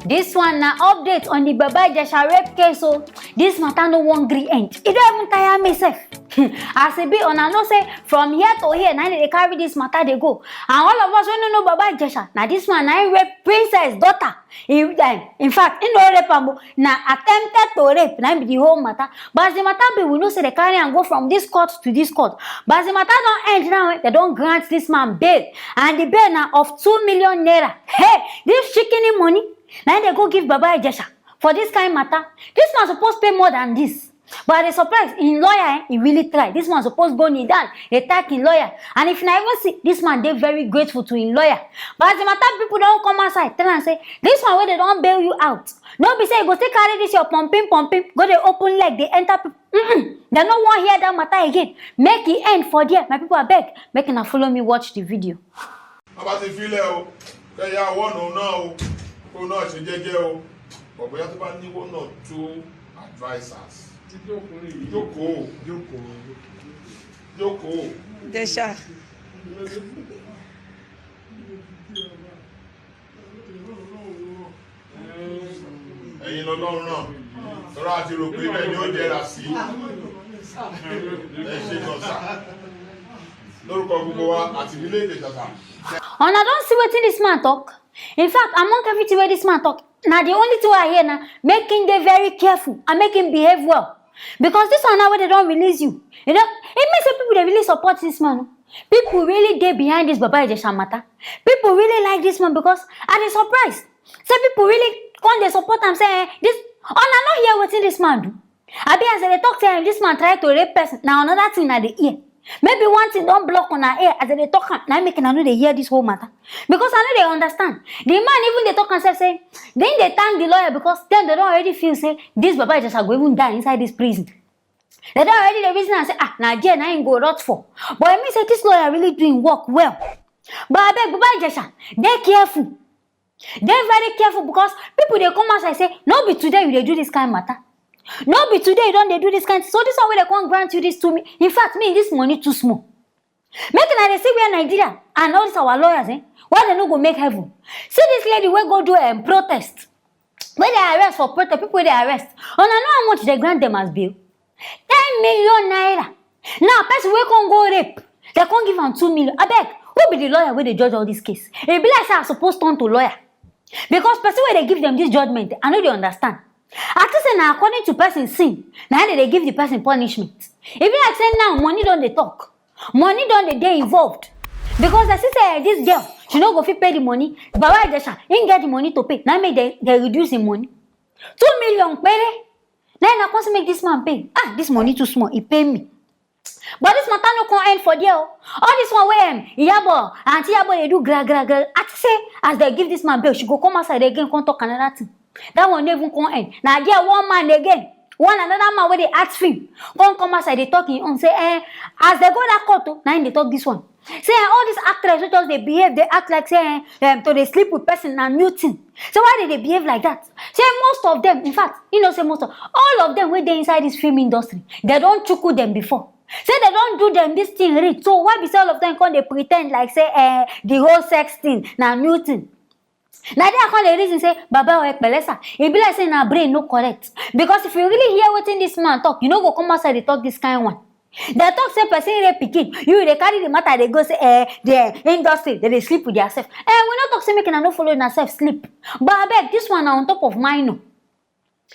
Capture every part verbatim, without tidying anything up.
This one na update on the Baba Ijesha rape case o. This matter no wan gree end. E don even tire me sef. As e be, una know say from here to here na dey carry this matter dey go. And all of us wey no know Baba Ijesha, na this one na im rape princess daughter. In fact, im no rape am o. Na attempted to rape na im be the whole matter. But as the matter be, we know say they carry am go from this court to this court. But as the matter don end now, eh, they don grant this man bail, and the bail na of two million naira. Hey, this shikini money na im dey go give Baba Ijesha for this kind matter. This man suppose pay more than this. But I dey surprise, im lawyer, eh, he really try. This man suppose go kneel down, dey thank im lawyer. And if na even see, this man dey very grateful to im lawyer. But as the matter, people don come outside tell am say, this one wey they don bail you out, no be say you go still carry this your pumping pumping go dey open leg dey enter people. Mm-mm. Dem no wan hear that matter again. Make e end for there. My people, abeg, make una follow me watch the video. Bàbá ti filẹ̀ o, kẹ́yà wọ́nù náà o, kó náà ṣe jẹ́jẹ́ o, bọ̀bọ̀yá tó bá ní one or two advisers. Jókòó, jókòó. Ìjẹ̀ṣà. Ẹ̀yin lọ́lọ́run náà, tọ́lá àti rò pé bẹ́ẹ̀ ni ó jẹ́ra sí. Ẹ ṣe kan sà. Lórúkọ gbogbo wa àti nílé èdè tàtà. Una don see wetin this man talk? In fact, among everything wey this man talk, na the only thing wey I hear na make him dey very careful and make him behave well. Because this one now wey they don release you, you know, e mean say people dey really support this man o. People really dey behind this Baba Ijesha matter. People really like this man because I dey surprise say people really come dey support am say, eh, this, una no hear wetin this man do? Abi as they dey talk say, eh, this man try to rape person, na another thing I dey hear. Maybe one thing don block una ear as they dey talk am, na make una no dey hear this whole matter. Because I no dey understand. The man even dey talk am sef say, dem dey thank the lawyer because dem dey don already feel say this Baba Ijesha go even die inside this prison. They don already dey reason am say, ah, na there na im go rot for. But e mean say this lawyer really do im work well. But abeg, Baba Ijesha, dey careful. Dey very careful because people dey come outside say, no be today you dey do this kind matter. No be today you don dey do this kind thing. So this one wey they come grant you this two mi-, in fact, me, this money too small. Make una dey see where Nigeria and all these our lawyers, eh? Why they no go make heaven? See this lady wey go do, um, protest. Wey they arrest for protest, people wey they arrest. Una know how much they grant them as bail? Ten million naira. Now, person wey come go rape, they come give am two million. Abeg, who be the lawyer wey dey judge all this case? E be like say I suppose turn to lawyer. Because person wey dey give them this judgment, I no dey understand. I think say na according to person sin, na im they dey give the person punishment. E be like say now money don dey talk. Money don dey dey involved. Because they see say, eh, this girl, she no go fit pay the money. Baba Ijesha, im get the money to pay. Na im make they, they reduce im money. Two million pere. Na im na come make this man pay. Ah, this money too small. E pain me. But this matter no come end for there o. All this one wey, um, Iyabo, Aunty Iyabo dey do gra gra gra. I think say as they give this man bail, she go come outside again, come talk another thing. That one no even come end. Na there one man again, one another man wey dey act film, come come outside dey talk im own. Say, eh, as they go that court o, na im dey talk this one. Say, eh, all these actors wey just dey behave, dey act like say, eh, um, to dey sleep with person na new thing. Say why they dey behave like that? Say most of them, in fact, you know, say most of all of them wey dey inside this film industry, they don chuku them before. Say they don do them this thing reach. So why be say all of them come dey pretend like say, eh, the whole sex thing na new thing? Na there I come dey reason say, Baba o, ẹ pẹ̀lẹ́ sir, e be like say na brain no correct. Because if you really hear wetin this man talk, you no go come outside dey talk this kind one. They talk say person rape pikin, you dey carry the matter dey go say, eh, the industry, they dey sleep with theirself. Eh, we no talk say make una no follow una self sleep. But abeg, this one na on top of minor.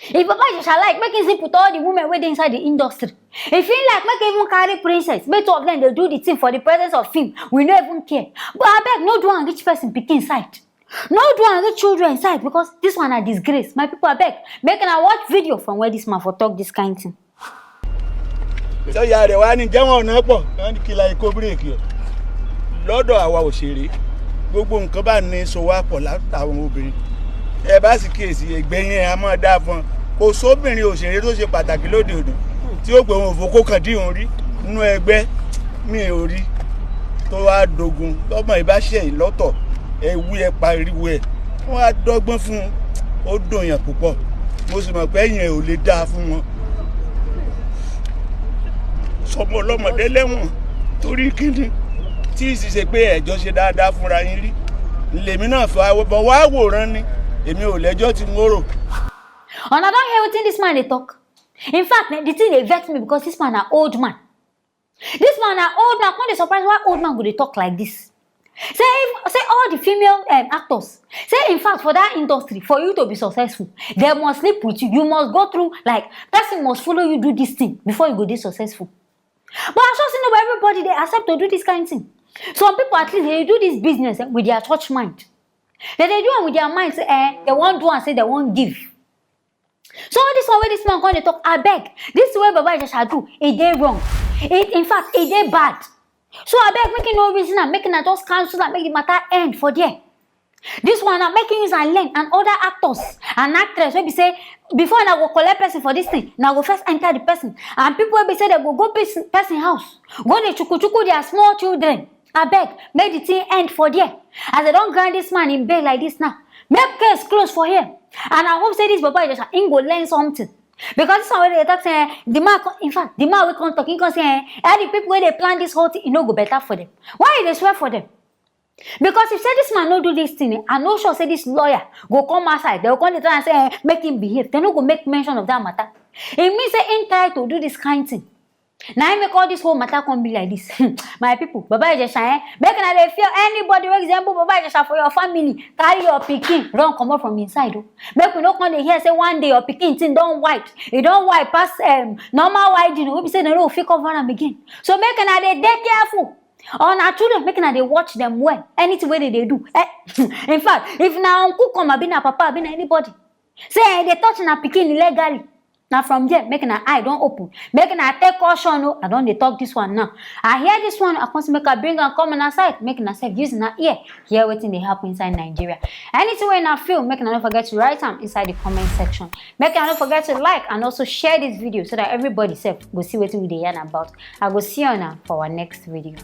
If Baba Ijesha like, make him sleep with all the women wey dey inside the industry. If he like, make him even carry princess, make two of them dey do the thing for the presence of film. We no even care. But abeg, no do am reach person pikin side. No do am reach children side, because this one na disgrace. My people, abeg, make una watch video from where this man for talk this kind thing. Sọ́yà rẹ̀ wá ní jẹ́wọ̀n ọ̀nà pọ̀, wọ́n ní kí la ikó bírèkì ẹ̀. Lọ́dọ̀ àwa òṣèré, gbogbo nǹkan bá ní so wá pọ̀ látàwọn obìnrin. Ẹ bá sì kíyèsí, ẹgbẹ́ yẹn a máa dáa fún un. Kò sóbìnrin òṣèré tó ṣe pàtàkì lóde òní tí ó pè wọn òfò kó kàn dín òun rí nínú ẹgbẹ́, mi ò rí, tó wá dogun. Tọ́mọ ìbá ṣe yìí lọ́tọ̀, ẹ wí, ẹ pariwo ẹ̀, wọ́n á dọ́gbọ́n fún un. Ó dùn yàn púpọ̀, mo sì mọ̀ pé ẹ̀yìn ẹ̀ ò lè dáa fún wọn. Sọmọ ọlọ́mọdé lẹ́wọ̀n torí kíni? Tí ì sì ṣe pé ẹ̀jọ́ ṣe dáadáa fúnra yín rí. Lèmi náà fẹ́ bọ̀ wá wòran ni. Èmi ò lẹ́jọ́ tí mo rò. Una don hear wetin this man dey talk? In fact, eh, the thing dey vex me because this man na old man. This man na old man, come dey surprise why old man go dey talk like this. Say if, say all the female um, actors, say in fact for that industry, for you to be successful, they must sleep with you. You must go through, like, person must follow you do this thing before you go dey successful. But I sure say no be everybody dey accept to do this kind thing. Some people at least dey do this business eh, with their church mind. They dey do am with their mind say eh, they wan do am say they wan give. So all this one wey this man come dey talk, abeg, this thing wey Baba Ijesha do, e dey wrong. E, in fact, e dey bad. So abeg, make you no reason am, make una just cancel am, make the matter end for there. This one na make you use and learn and other actors and actress wey be say before una go collect person for this thing, una go first enter the person and people wey be say they go go person, person house go dey chuku chuku their small children. Abeg, make the thing end for there. As they don grant this man in bail like this now, make case close for here. And I hope say this Baba Ijesha im go learn something. Because this one wey dey talk say eh, the man come, in fact the man wey come talk, he come say eh, all the people wey dey plan this whole thing, e no go better for them. Why you dey swear for them? Because if say this man no do this thing eh, I no sure say this lawyer go come outside, they go come dey try am say eh, make him behave, they no go make mention of that matter. E mean say im try to do this kind thing. Na im make all this whole matter come be like this. My people, Baba Ijesha eh, make una dey fear anybody wey resemble Baba Ijesha for your family. Carry your pikin run comot from inside o. Make we no come dey hear say one day your pikin thing don white, e don white pass um, normal white, you know, wey be say dem no go fit cover am again. So make una dey dey careful. Una children, make una dey watch them well. Anything wey they dey do eh, in fact, if na uncle come, abi na papa, abi na anybody say eh, they touch una pikin illegally, na from there make una eye don open. Make una take caution o. I don dey talk this one now. I hear this one, I come say make I bring am come una side, make una sef use una ear hear wetin dey happen inside Nigeria. Anything wey una feel, make una no forget to write am inside the comment section. Make una no forget to like and also share this video so that everybody sef go see wetin we dey yarn about. I go see una for our next video.